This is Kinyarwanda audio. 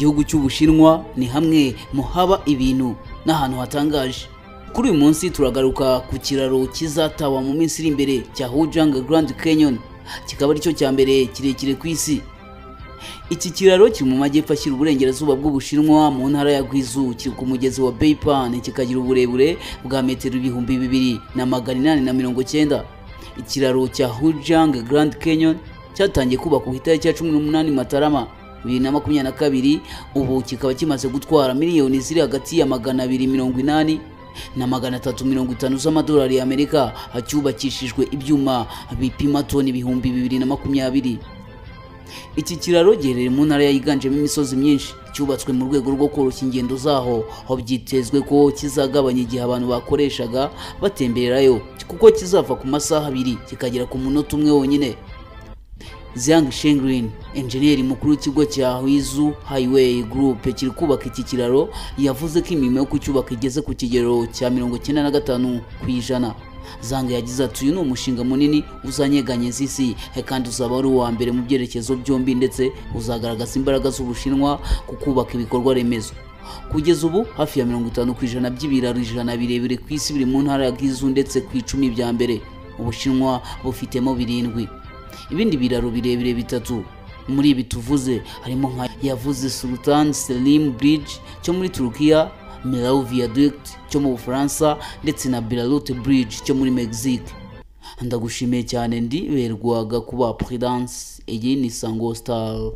Igihugu cy'Ubushinwa ni hamwe mu haba ibintu n'ahantu hatangaje. Kuri uyu munsi turagaruka ku kiraro kizatawa mu minsi iri imbere cya Hujiang Grand Canyon, kikaba aricyo cya mbere kirekire ku isi. Iki kiraro kiri mu majyepfo ashyira uburengerazuba bw'Ubushinwa mu ntara ya Guizhou, kiri ku mugezi wa Beipan, kikagira uburebure bwa metero 2890. Ikiraro cya Hujiang Grand Canyon cyatangiye kubakwa ku itariki ya 18 Matarama 2022, ubu kikaba kimaze gutwara miliyoni ziri hagati ya 280 na 350 z'amadolari y'Amerika. Cyubakishijwe ibyuma bipima toni 2020. Iki kiraro giherereye mu ntara yiganjemo imisozi myinshi, cyubatswe mu rwego rwo koroshya ingendo zaho, aho byitezwe ko kizagabanya igihe abantu bakoreshaga batembererayo, kuko kizava ku masaha 2 kikagera ku munota umwe wonyine. Zhang Shenglin, enjeniyeri mukuru w'ikigo cya Huizu Highway Group kiri kubaka iki kiraro, yavuze ko imirimo yo kucyubaka igeze ku kigero cya 95%. Zhang yagize ati: "Uyu ni umushinga munini uzanyeganyeza isi kandi uzaba ari uwa mbere mu byerekezo byombi, ndetse uzagaragaza imbaraga z'Ubushinwa ku kubaka ibikorwa remezo." Kugeza ubu hafi ya 50% by'ibiraro 100 birebire ku isi biri mu ntara ya Guizhou, ndetse ku 10 bya mbere Ubushinwa bufitemo 7. Ibindi biraro birebire 3 muri ibi tuvuze harimo nka yavuze Sultan Selim Bridge cyo muri Turukiya, Millau Viaduct cyo mu Bufaransa, ndetse na Belarut Bridge cyo muri Mexique. Ndagushimiye cyane, ndi berwaga kuba Prudence. Iyi ni Sango Star.